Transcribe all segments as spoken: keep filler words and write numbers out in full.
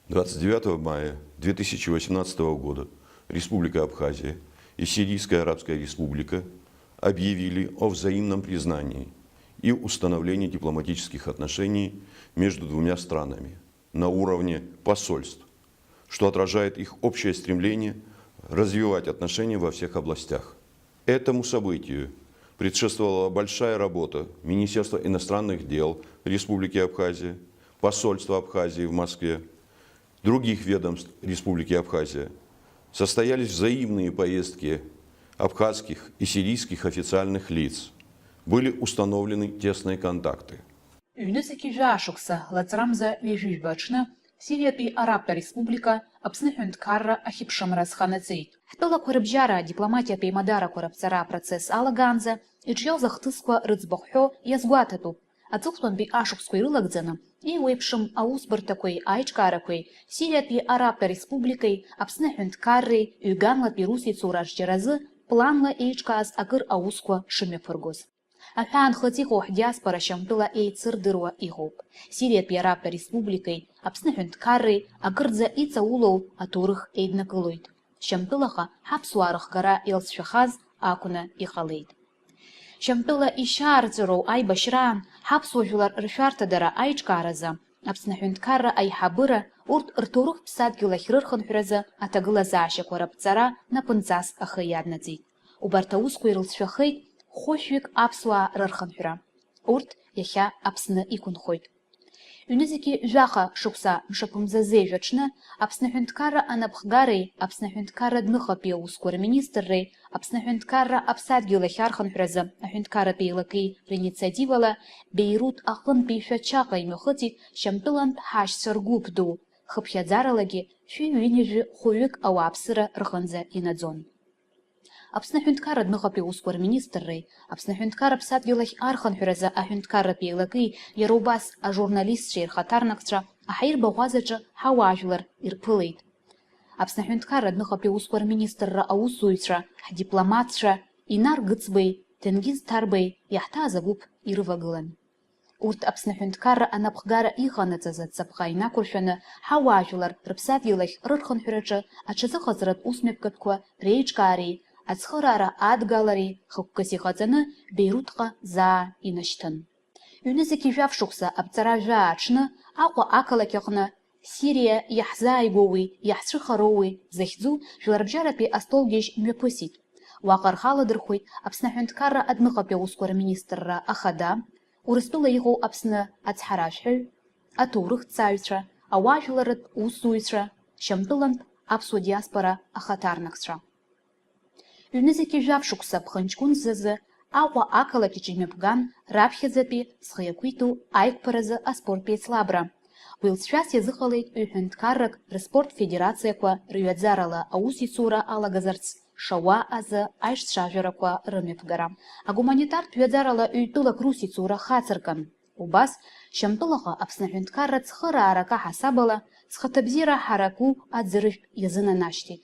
Двадцать девятого мая две тысячи восемнадцатого года Республика Абхазия и Сирийская Арабская Республика объявили о взаимном признании и установлении дипломатических отношений между двумя странами на уровне посольств, что отражает их общее стремление развивать отношения во всех областях. Этому событию предшествовала большая работа Министерства иностранных дел Республики Абхазия, посольства Абхазии в Москве, других ведомств Республики Абхазия. Состоялись взаимные поездки абхазских и сирийских официальных лиц. Были установлены тесные контакты. Ҩнызқьи жәаа шықәса лаҵрамза ҩажәи жәба аҽны Сириатәи Арабтә Ареспублика Аԥсны Аҳәынҭқарра ахьыԥшымра азханаҵеит. Ҳтәылақәа рыбжьара адипломатиатә еимадарақәа раԥҵара апроцесс алагаанӡа иҿиоз ахҭысқәа рыӡбахә ҳәо иазгәаҭатәуп. Аҵыхәтәантәи ашықәсқәа ирылагӡаны, еиуеиԥшым аусбарҭақәеи аиҿкаарақәеи Сириатәи Арабтә Ареспубликеи Аԥсны Аҳәынҭқарреи ҩганлатәи русеицура аҿиаразы планла еиҿкааз акыр аусқәа шымҩаԥыргоз. Аҳәаанхыҵ иҟоу ҳдиаспора Шьамтәыла еицырдыруа иҟоуп. Сириатәи Арабтә Ареспубликеи Аԥсны Аҳәынҭқарреи акырӡа иҵаулоу аҭоурых еиднакылоит. Шьамтәылаҟа ҳаԥсуаа рыхгара иалҵшәахаз акәны иҟалеит. Шьамтәыла ишьаарҵәыроу аибашьраан ҳаԥсуа жәлар ршәарҭадара аиҿкааразы Аԥсны Аҳәынҭқарра аиҳабыра урҭ рҭоурыхтә ԥсадгьыл ахь рырхынҳәразы аҭагылазаашьақәа раԥҵара напынҵас ахы иаднаҵеит. Убарҭ аусқәа ирылҵшәахеит хәышәҩык аԥсуаа рырхынҳәра. Урҭ иахьа Аԥсны иқәынхоит. Ҩнызқьи жәаха шықәса мшаԥымза зежә аҽны Аԥсны Аҳәынҭқарра анапхгареи Аԥсны Аҳәынҭқарра адәныҟатәи аусқәа рминистрреи Аԥсны Аҳәынҭқарра аԥсадгьыл ахь архынҳәразы аҳәынҭқарратә еилакеи ринициативала Беирут аҟынтәи Шәачаҟа имҩахыҵит Шьамтәылантә ҳашьцәа ргәыԥ ду, хыԥхьаӡаралагьы шәи ҩынҩажәи хәҩык ауааԥсыра рҟынӡа инаӡон. Аԥсны Аҳәынҭқарра адәныҟатәи аусқәа рминистрреи Аԥсны Аҳәынҭқарра аԥсадгьыл ахь архынҳәразы аҳәынҭқарратә еилаки иара убас ажурналистцәеи рхаҭарнакцәа аҳаирбаӷәазаҿы ҳауаажәлар ирԥылеит. Аԥсны Аҳәынҭқарра адәныҟатәи аусқәа рминистрра аусзуҩцәа, ҳдипломатцәа Инар Гыцбеи, Ҭенгиз Ҭарбеи иаҳҭааз агәыԥ ирывагылан. Урҭ Аԥсны аҳәынҭқарра анапхгара иҟанаҵаз аҵабҟа инақәыршәаны, ҳауаажәлар рыԥсадгьыл ахь рырхынҳәраҿы аҽазыҟаҵаратә усмҩаԥгатәқәа реиҿкаареи ацхыраара адгалареи хықәкыс иҟаҵаны Беирутҟа заа инашьҭын. Ҩнызқьи жәаф шықәса аԥҵара жәаа аҽны Аҟәа ақалақь аҟны Сириа иаҳзааигәоуи иаҳцәыхароуи захьӡу жәларбжьаратәи астолгьежь мҩаԥысит. Уаҟа рхы аладырхәит Аԥсны аҳәынҭқарра адәныҟатәи аусқәа рминистрра ахада, Урыстәыла иҟоу Аԥсны ацҳаражәҳәаҩ, аҭоурыхҭҵааҩцәа, ауаажәларратә усзуҩцәа, Шьамтәылантә аԥсуа диаспора ахаҭарнакцәа. Ҩнызқьи жәаф шықәса ԥхынҷкәынӡазы Аҟәа ақалақь аҿы имҩаԥган раԥхьаӡатәи зхы иақәиҭу аиқәԥаразы аспорттә еицлабра. Уи лҵшәас иазыҟалеит ҩҳәынҭқаррак рыспорт федерациақәа рҩаӡарала аусеицура алагазарц шауа азы аишцәажәарақәа рымҩаԥгара. Агуманитартә ҩаӡарала ҩтәылак русеицура хацыркын. Убас, Шьамтәылаҟа Аԥсны аҳәынҭқарра цхыраарак аҳасабала, ҵхаҭабзиара ҳараку аӡыржәтә иазынанашьҭит.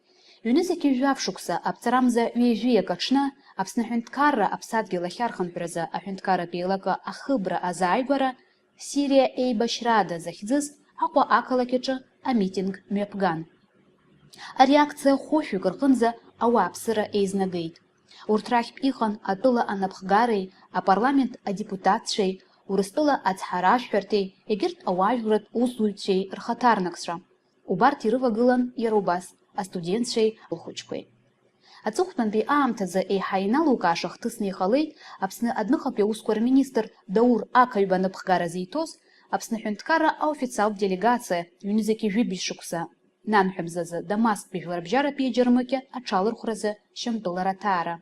Ҩнызқьи жәаф шықәса аԥҵарамза ҩажәиак аҽны Аԥсны аҳәынҭқарра аԥсадгьыл ахьархынҳәразы аҳәынҭқарратә еилакы ахыбра азааигәара Сириа еибашьрада захьӡыз Аҟәа ақалақь аҿы амитинг мҩаԥган. Ари акциа хәышәҩык рҟынӡа ауааԥсыра еизнагеит. Урҭ рахьтә иҟан атәыла анапхгареи апарламент адепутатцәеи, Урыстәыла ацҳаражәҳәарҭеи, егьырҭ ауаажәларратә усзуҩцәеи рхаҭарнакцәа. Убарҭ ирывагылан иара убас астудентцәеи лхәыҷқәеи. Аҵыхәтәантәи аамҭазы еиҳа иналукааша хҭысны иҟалеит Аԥсны адәныҟатәи аусқәа рминистр Даур Ақаҩба аныԥхгара зиҭоз Аԥсны аҳәынҭқарра аофициалтә делегациа ҩнызқьи жәибжь шықәса нанҳәамзазы Дамасктәи жәларбжьаратәи аџьармыкьа аҽалархәразы Шьамтәыла раҭаара.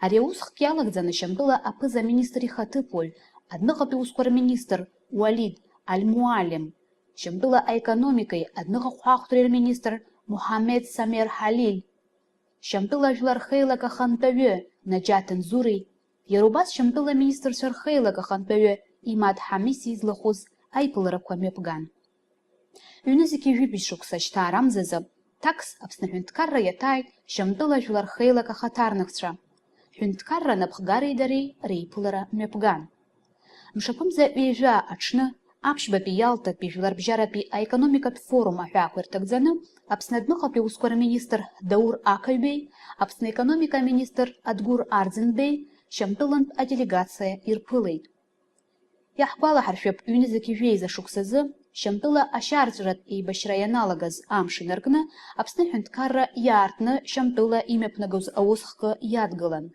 Ари аус хк иалагӡаны Шьамтәыла аԥыза-министр ихаҭыԥуаҩ, адәныҟатәи усқәа рминистр Уалид Аль-Муалим, Шьамтәыла аекономикеи адәныҟа хәаахәҭреи рминистр Муҳаммед Самер Ҳалил, Шьамтәыла ажәлар рхеилак ахантәаҩы Наџьаҭ Анзури, иара убас Шьамтәыла аминистрцәа рхеилак ахантәаҩы Имад Ҳамиси излахәыз аиԥыларақәа мҩаԥган. Ҩнызқьи жәибжь шықәса шьҭаарамзазы, ҭакс Аԥсны аҳәынҭқарра иаҭааит Шьамтәыла жәлар рхеилак ахаҭарнакцәа. Ҳәынҭқарра анапхгареи дареи реиԥылара мҩаԥган. Мшаԥымза ҩажәа аҽны Аԥшьбатәи Иалтатәи жәларбжьаратәи аекономикатә форум аҳәаақәа ирҭагӡаны Аԥсны адәныҟатәи аусқәа рминистр Даур Ақаҩбеи, Аԥсны аекономика аминистр Адгәыр Арӡынбеи Шьамтәылантә аделегациа ирԥылеит. Иаҳгәалаҳаршәап, ҩынызқь жәеиза шықәсазы Шьамтәыла ашьаарҵәыратә еибашьра ианалагаз амш инаркны Аԥсны аҳәынҭқарра иаартны Шьамтәыла имҩаԥнагоз аус хкы иадгылан.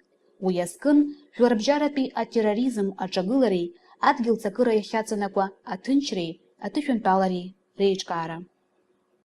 Уи азкын жәларбжьаратәи атерроризм аҿагылареи адгьыл цакыра иахьаҵанакуа аҭынчреи аҭышәынтәалареи реиҿкаара.